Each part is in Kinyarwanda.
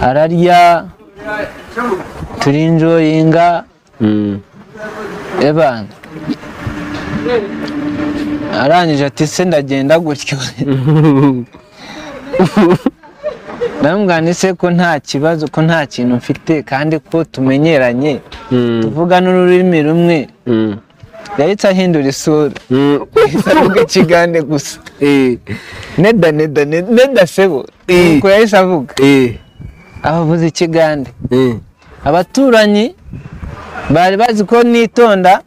Ararya, turinjoyinga. Ebana arangije ati se ndagenda gutyo. Ndamubwira se ko nta kibazo, ko nta kintu mfite kandi ko tumenyeranye, tuvuga n'ururimi rumwe. Yahise ahindura isura, avuga ikigande gusa. Neda neda neda sebo nuko yahise avuga, abavuze ikigande. Abaturanyi bari bazi ko nitonda,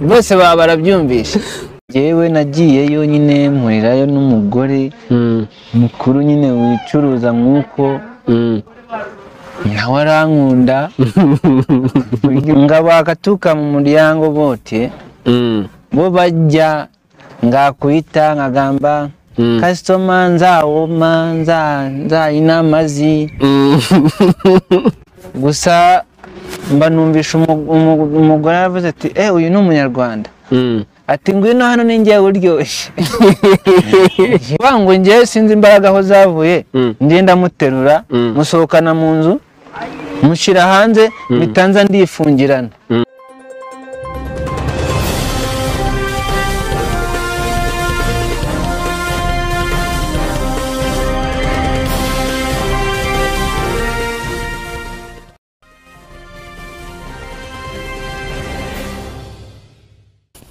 bose baba barabyumvishe. Yewe nagiyeyo nyine mpurirayo n'umugore mukuru nyine wicuruza nk'uko nawe arankunda. Nga bakatuka mu muryango bote bo bajya ngakuyita nkagamba customer nzawoma nzayina amazi. Gusa mba numvisha umugore aravuze ati uyu ni umunyarwanda. Ati ngwino hano ni njyewe uryoshye. Ngo njyewe sinzi imbaraga aho zavuye, ngenda muterura musohokana mu nzu mushyira hanze, mitanza ndifungirana.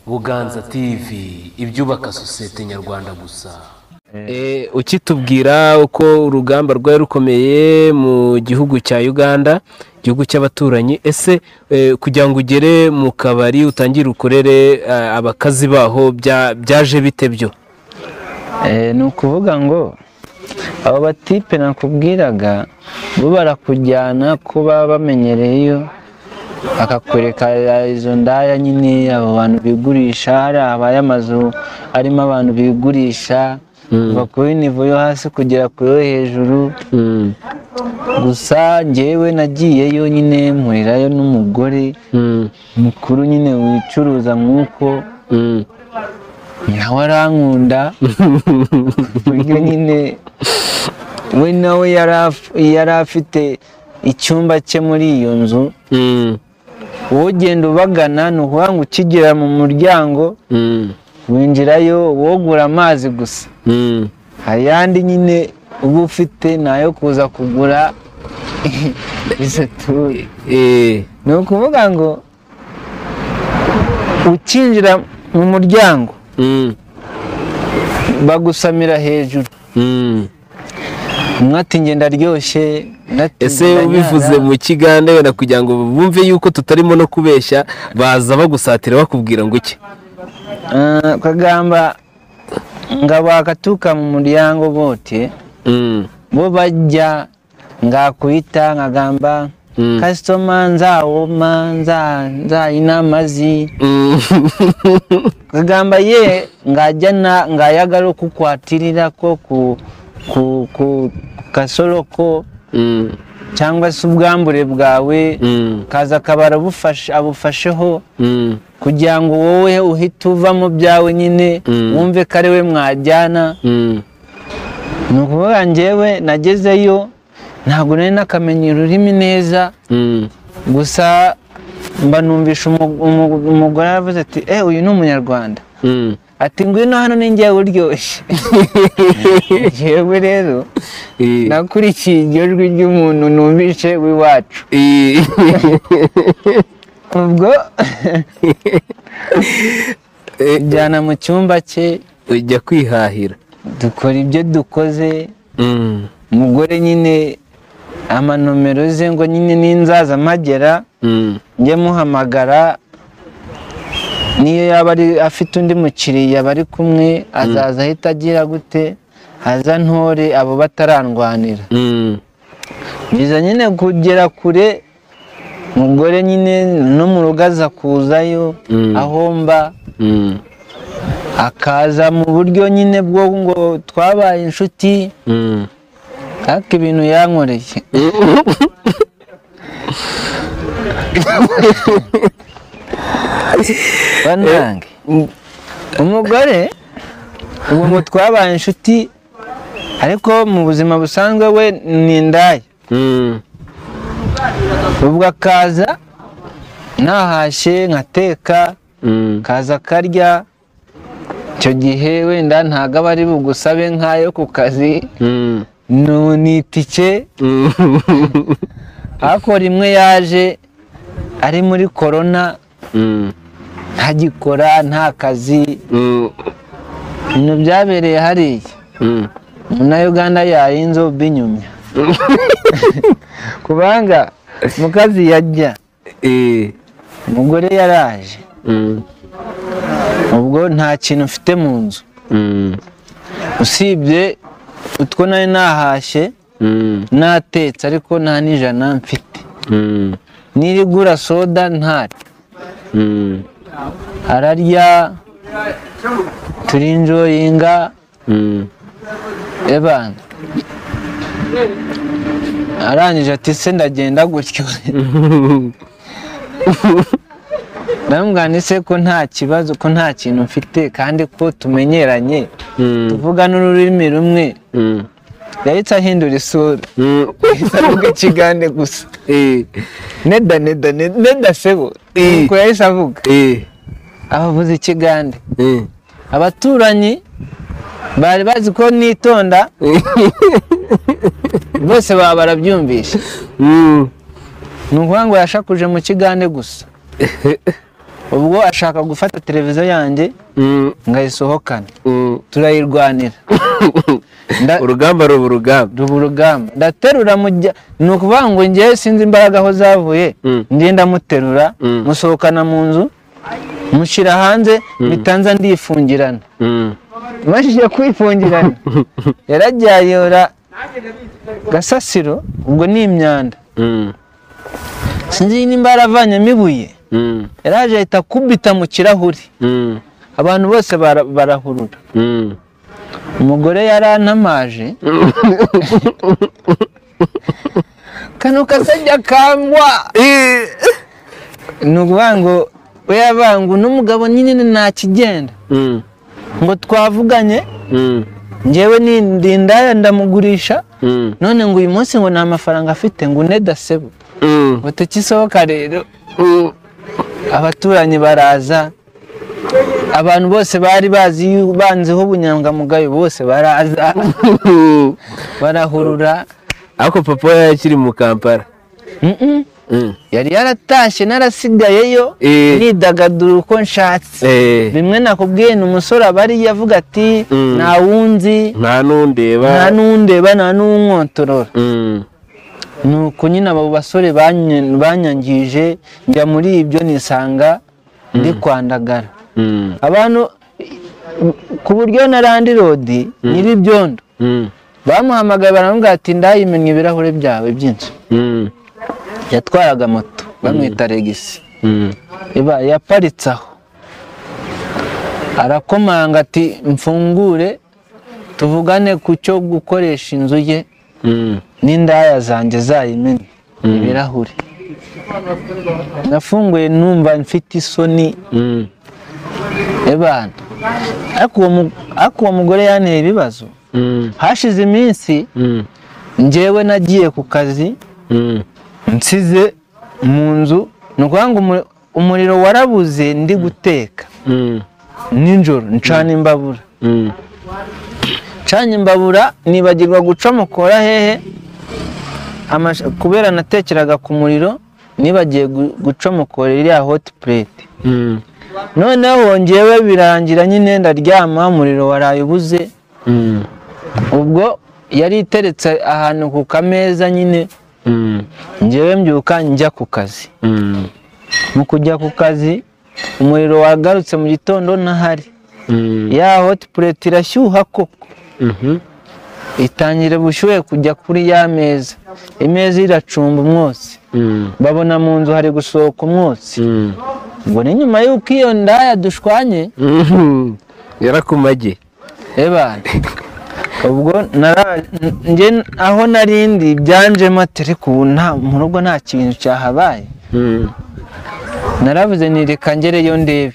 Buganza TV, ibyubaka sosiyete nyarwanda gusa. Ukitubwira uko urugamba rwari rukomeye mu gihugu cya Uganda, igihugu cy'abaturanyi, ese kugira ngo ugere mu kabari utangire ukorere abakazi baho byaje bite byo? Ni ukuvuga ngo abo batipe nakubwiraga bo barakujyana kuba bamenyereyeyo, akakwereka izo ndaya nyine, abo bantu bigurisha. Hari abaye amazu arimo abantu bigurisha kuva kuri nivo yo hasi kugera ku yo hejuru. Gusa njyewe nagiyeyo nyine mpurirayo n'umugore mukuru nyine wicuruza nk'uko nawe arankunda. Nyine we nawe yari afite icyumba cye muri iyo nzu. Ugenda ubagana ni ukuvuga ngo ukigera mu muryango winjirayo wogura amazi gusa, ayandi nyine uba ufite nayo kuza kugura isatuye. Ni ukuvuga ngo ukinjira mu muryango bagusamira hejuru. Umwe ati ngenda aryoshye. Ese ubivuze mu kigande wenda kugira ngo bumve yuko tutarimo no kubeshya, baza bagusatira bakubwira ngo iki? Kagamba nga bakatuka mu muryango bote bo bajya ngakuyita nkagamba customer nzawoma nzayina amazi. Kagamba ye ngajya ngayagara kukwatirira ko ku kasoroko cyangwa se ubwambure bwawe, kaza kabara abufasheho kugira ngo wowe uhite uva mu byawe nyine wumve ko ari we mwajyana. Ni ukuvuga njyewe nagezeyo ntabwo nari nakamenya ururimi neza. Gusa mba numvisha umugore aravuze ati uyu ni umunyarwanda. Ati ngwino hano ni njyewe uryoshye. Yewe rero nakurikiye iryo jwi ry'umuntu numvishe w'iwacu. Ubwo njyana mu cyumba cye ujya kwihahira, dukora ibyo dukoze. Umugore nyine amanomero ze ngo nyine ninzaza mpagera njye muhamagara, niyo yaba ari afite undi mukiriya bari kumwe azaza ahita agira gute, aza ntore abo batarandwanira. Biza nyine kugera kure, umugore nyine no mu rugo aza kuzayo aho mba, akaza mu buryo nyine bwo ngo twabaye inshuti, ariko ibintu yankoreye. Banange umugore ubu ngo twabaye inshuti, Ariko mu buzima busanzwe we ni indaya. Ubwo akaza nahashye nkateka, kaza akarya. Icyo gihe wenda ntago aba ari bugusabe nkayo ku kazi, ni itike. Ariko rimwe yaje ari muri korona, ntagikora, nta kazi. Ibintu byabereye hariya na Uganda yayinzo binyumya kubanga mukazi yajya, umugore yaraje. Ubwo nta kintu mfite mu nzu usibye utwo nari nahashye natetse, ariko nta n'ijana mfite. Nirigura soda ntari. Ararya, turinjoyinga. Ebana arangije ati se ndagenda gutyo. Ndamubwira se ko nta kibazo, ko nta kintu mfite kandi ko tumenyeranye, tuvuga n'ururimi rumwe. Yahise ahindura isura, avuga ikigande gusa. Neda neda neda sebo nuko yahise avuga, abavuze ikigande. Abaturanyi bari bazi ko nitonda, bose baba barabyumvishe. Ni ukuvuga ngo yashakuje mu kigande gusa. Ubwo ashaka gufata televiziyo yanjye ngayisohokana, turayirwanira. Urugamba ruba urugamba. Ruba urugamba. Ndaterura, ni ukuvuga ngo njyewe sinzi imbaraga aho zavuye, ngenda muterura, musohokana mu nzu, mushyira hanze, bitanza ndifungirana. Mashije kwifungirana, yaragiye ayora gasasiro, ubwo ni imyanda. Sinzi nimba yaravanyemo ibuye, yaraje ahita akubita mu kirahuri, abantu bose barahurura. Umugore yarantamaje, kano kasajya kangwa. Ni ukuvuga ngo we yavangu n'umugabo nyine ntakigenda, ngo twavuganye njyewe ni indaya ndamugurisha, none ngo uyu munsi ngo nta mafaranga afite, ngo uneda sebo ngo tukisohoka rero. Abaturanyi baraza, abantu bose bari bazi banziho ubunyangamugayo bose baraza barahurura. Ariko papa we yakiri mu Kampala? Yari yaratashye, narasigayeyo nidagadura uko nshatse. Bimwe nakubwiye ni umusore aba ari yavuga ati nta wunzi, nta n'undeba, nta n'undeba, nta n'unkontorora. Nuko nyine abo basore banyangije, njya muri ibyo nisanga ndi kwandagara. Abantu ku buryo na landirodi nyir'ibyondo bamuhamagaye baramubwira ati ndayimennye ibirahure byawe by'inzu. Yatwaraga moto bamwita Regisi, yaparitse aho, arakomanga ati mfungure tuvugane ku cyo gukoresha inzu ye, n'indaya zanjye zayimennye ibirahure. Nafunguye numva mfite isoni. Ebana ariko uwo mugore yanteye ibibazo. Hashize iminsi njyewe nagiye ku kazi, nsize mu nzu, ni ukuvuga ngo umuriro warabuze ndi guteka nijoro, ncana imbabura. Ncanye imbabura nibagirwa gucomokora hehe, kubera natekeraga ku muriro, nibagiye gucomokora iriya hot plate. Noneho njyewe birangira nyine ndaryama, umuriro waraye ubuze. Ubwo yari iteretse ahantu ku kameza nyine, njyewe mbyuka njya ku kazi. Mu kujya ku kazi umuriro wagarutse mu gitondo ntahari, ya hot plate irashyuha koko, itangira bushyuhe kujya kuri ya meza, imeza iracumba umwotsi, babona mu nzu hari gusohoka umwotsi. Ngo ni nyuma y'uko iyo ndaya dushwanye yarakumage. Ebana ubwo njye aho narindi byanjemo ati ariko ubu nta mu rugo nta kintu cyahabaye. Naravuze nti reka ngereyo ndebe.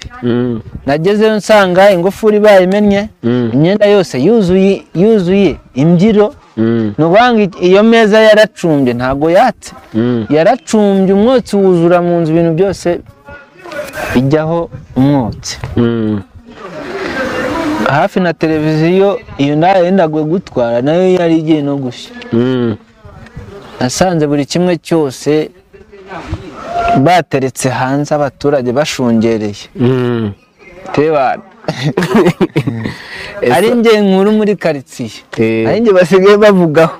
Nagezeyo nsanga ingufuri bayimennye, imyenda yose yuzuye imbyiro. Ni ukuvuga ngo iyo meza yaracumbye, ntabwo yatse, yaracumbye, umwotsi wuzura mu nzu, ibintu byose bijyaho umwotsi. Hafi na televiziyo iyo nayo yendaga gutwara nayo yari igiye no gushya. Nasanze buri kimwe cyose bateretse hanze, abaturage bashungereye. Tebana ari njye nkuru muri karitsiye, ari njye basigaye bavugaho.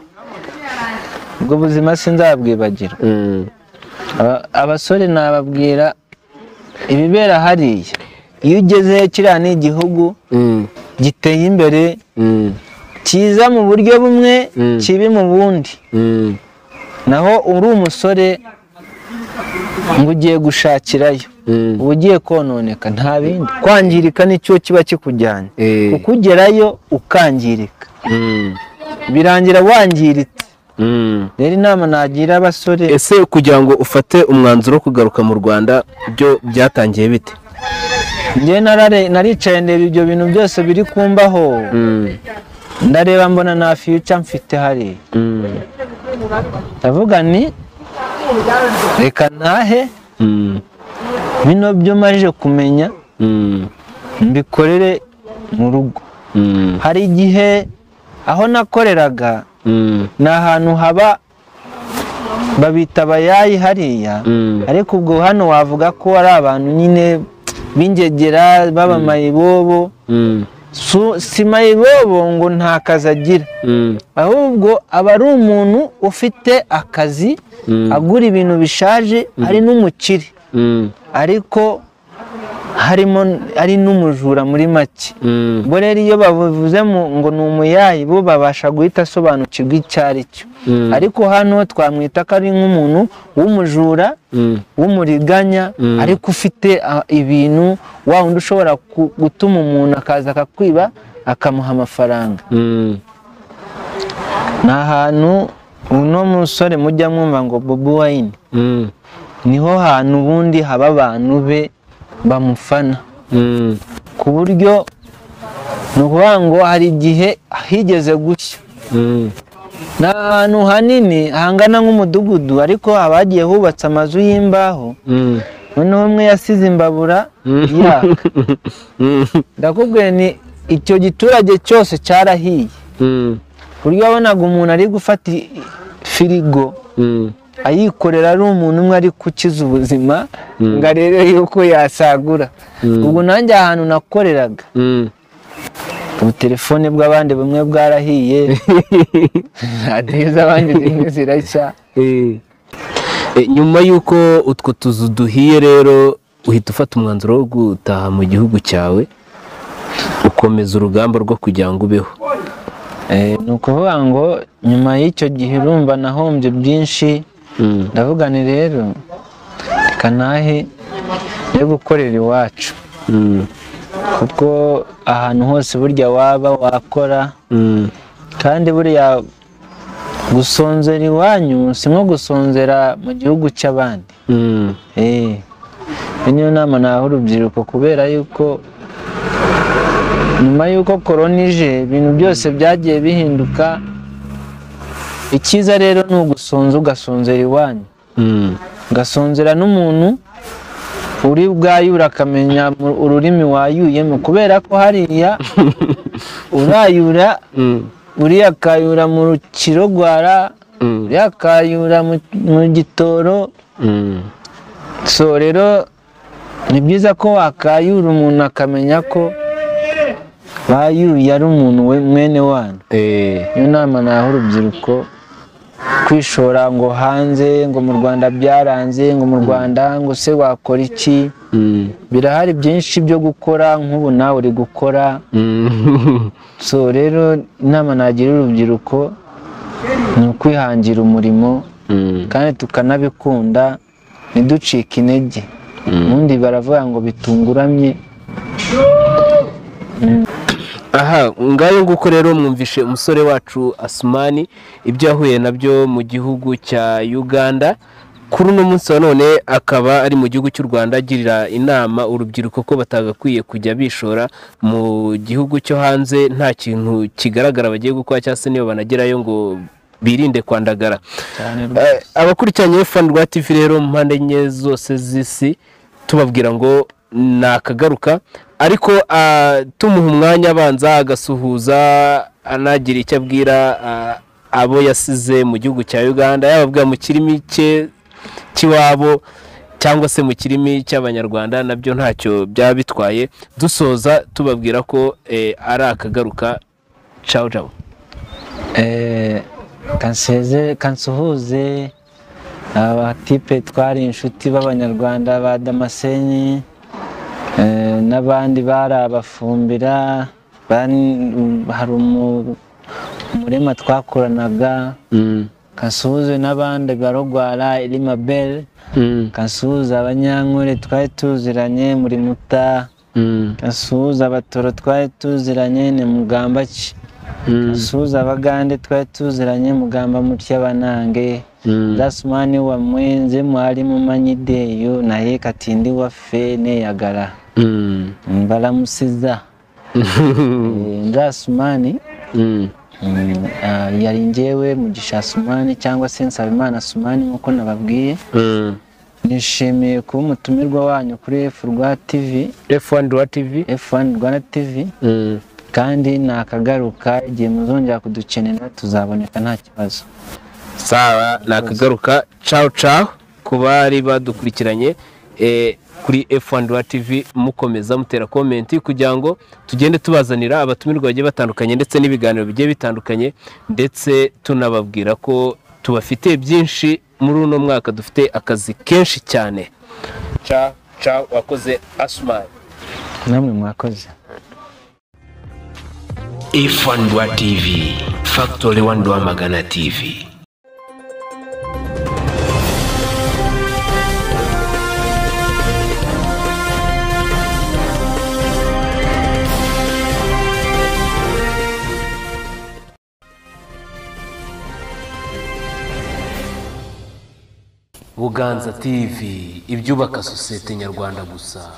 Ubwo buzima sinzabwibagirwa. Abasore nababwira ibibera hariya. Iyo ugezeyo kiriya ni igihugu giteye imbere, cyiza mu buryo bumwe, kibi mu bundi. Naho uri umusore ngo ugiye gushakirayo, uba ugiye kononeka, nta bindi. Kwangirika nicyo kiba kikujyanye, kuko ugerayo ukangirika, birangira wangiritse. Rero inama nagira abasore, ese kugira ngo ufate umwanzuro wo kugaruka mu Rwanda byo byatangiye bite? Njye naricaye ndeba ibyo bintu byose biri kumbaho, ndareba mbona nta future mfite hariya. Ndavuga ni reka ntahe, bino byo maje kumenya mbikorere mu rugo. Hari igihe aho nakoreraga ni ahantu haba babita abayayi hariya, ariko ubwo hano wavuga ko ari abantu nyine b'ingegera baba mayibobo. Si mayibobo ngo nta kazi agira, ahubwo aba ari umuntu ufite akazi, agura ibintu bishaje, ari n'umukire, ariko harimo ari n'umujura muri make. Bo rero iyo bavuze ngo ni umuyayi, bo babasha guhita asobanukirwa icyo ari cyo. Ariko hano twamwita ko ari nk'umuntu w'umujura, w'umuriganya, ariko ufite ibintu, wa wundi ushobora gutuma umuntu akaza akakwiba akamuha amafaranga. Ni ahantu uno musore mujya mwumva ngo Bobi Wine, niho hantu ubundi haba abantu be bamufana, ku buryo ni ukuvuga ngo hari igihe higeze gushya. Ni ahantu hanini hangana nk'umudugudu, ariko habagiye hubatse amazu y'imbaho. Noneho umwe yasize imbabura yaka. Ndakubwiye ni icyo giturage cyose cyarahiye, ku buryo wabonaga umuntu ari gufata firigo ayikorera ari umuntu umwe ari gukiza ubuzima, ngo arebe yuko yasagura. Ubwo nanjye ahantu nakoreraga, ubutelefone bw'abandi bumwe bwarahiye, radiyo z'abandi zimwe zirashya. Nyuma y'uko utwo tuzu duhiye rero, uhita ufata umwanzuro wo gutaha mu gihugu cyawe, ukomeza urugamba rwo kugira ngo ubeho. Ni ukuvuga ngo nyuma y'icyo gihe urumva nahombye byinshi. Ndavuga ni rero reka ntahe yo gukorera iwacu, kuko ahantu hose burya waba wakora, kandi buriya gusonzera iwanyu si nko gusonzera mu gihugu cy'abandi. Niyo nama naha urubyiruko, kubera yuko nyuma y'uko korona ije ibintu byose byagiye bihinduka. Icyiza rero ni ugusonza, ugasonzera iwanyu, ugasonzera n'umuntu uri bwayura akamenya ururimi wayuyemo, kubera ko hariya urayura, uriya akayura mu Rukirogwara, uriya akayura mu Gitoro. So rero ni byiza ko wakayura umuntu akamenya ko bayuye ari umuntu we mwene wanyu. Niyo nama naha urubyiruko, kwishora ngo hanze, ngo mu Rwanda byaranze, ngo mu Rwanda ngo se wakora iki. Birahari byinshi byo gukora, nk'ubu nawe uri gukora. So rero inama nagira urubyiruko ni ukwihangira umurimo, kandi tukanabikunda, ntiducike intege. Ubundi baravuga ngo bitunguramye. Aha ngayo nguko rero mwumvishe umusore wacu Asumani ibyo yahuye nabyo mu gihugu cya Uganda. Kuri uno munsi wa none akaba ari mu gihugu cy'u Rwanda, agirira inama urubyiruko ko batagakwiye kujya bishora mu gihugu cyo hanze nta kintu kigaragara bagiye gukora, cyangwa se niyo banagerayo ngo birinde kwandagara. Abakurikiranye F1 Rwa TV rero mu mpande enye zose z'isi tubabwira ngo nakagaruka, ariko tumuha umwanya abanza agasuhuza anagira icyo abwira abo yasize mu gihugu cya Uganda, yababwira mu kirimi cye cy'iwabo cyangwa se mu kirimi cy'abanyarwanda, nabyo ntacyo byaba bitwaye. Dusoza tubabwira ko ari akagaruka. Ciao ciao. Kansuhuze abatipe twari inshuti b'abanyarwanda ba Damascene, n'abandi bari abafumbira, hari umurema twakoranaga. Kansuhuze n'abandi barogwara Ilimabel, kansuhuze abanyankore twari tuziranye muri Muta, kansuhuze abatoro twari tuziranye ni Mugamba ki, kansuhuze abagande twari tuziranye Mugamba mutya banange, Dasmani wa mwenze mwali mumanyideyo naye katindi waffe neyagala mbalamusiza. Dasmani yari njyewe Mugisha Sumani cyangwa se Nsabimana Sumani nkuko nababwiye. Nishimiye kuba umutumirwa wanyu kuri F Rwa TV, F1 Rwa TV, F1 Rwanda TV. Kandi nakagaruka igihe muzongera kudukenera tuzaboneka nta kibazo. Sawa, nakagaruka. Ciao ciao ku bari badukurikiranye kuri F1 Rwa TV, mukomeza mutera comment kugira ngo tugende tubazanira abatumirwa bagiye batandukanye ndetse n'ibiganiro bigiye bitandukanye, ndetse tunababwira ko tubafite byinshi muri uno mwaka, dufite akazi kenshi cyane. Ciao ciao, wakoze Asumani. Namwe mwakoze. F1 Rwa TV, Factory 1 Rwamagana TV. Buganza TV, ibyubaka sosiyete nyarwanda gusa.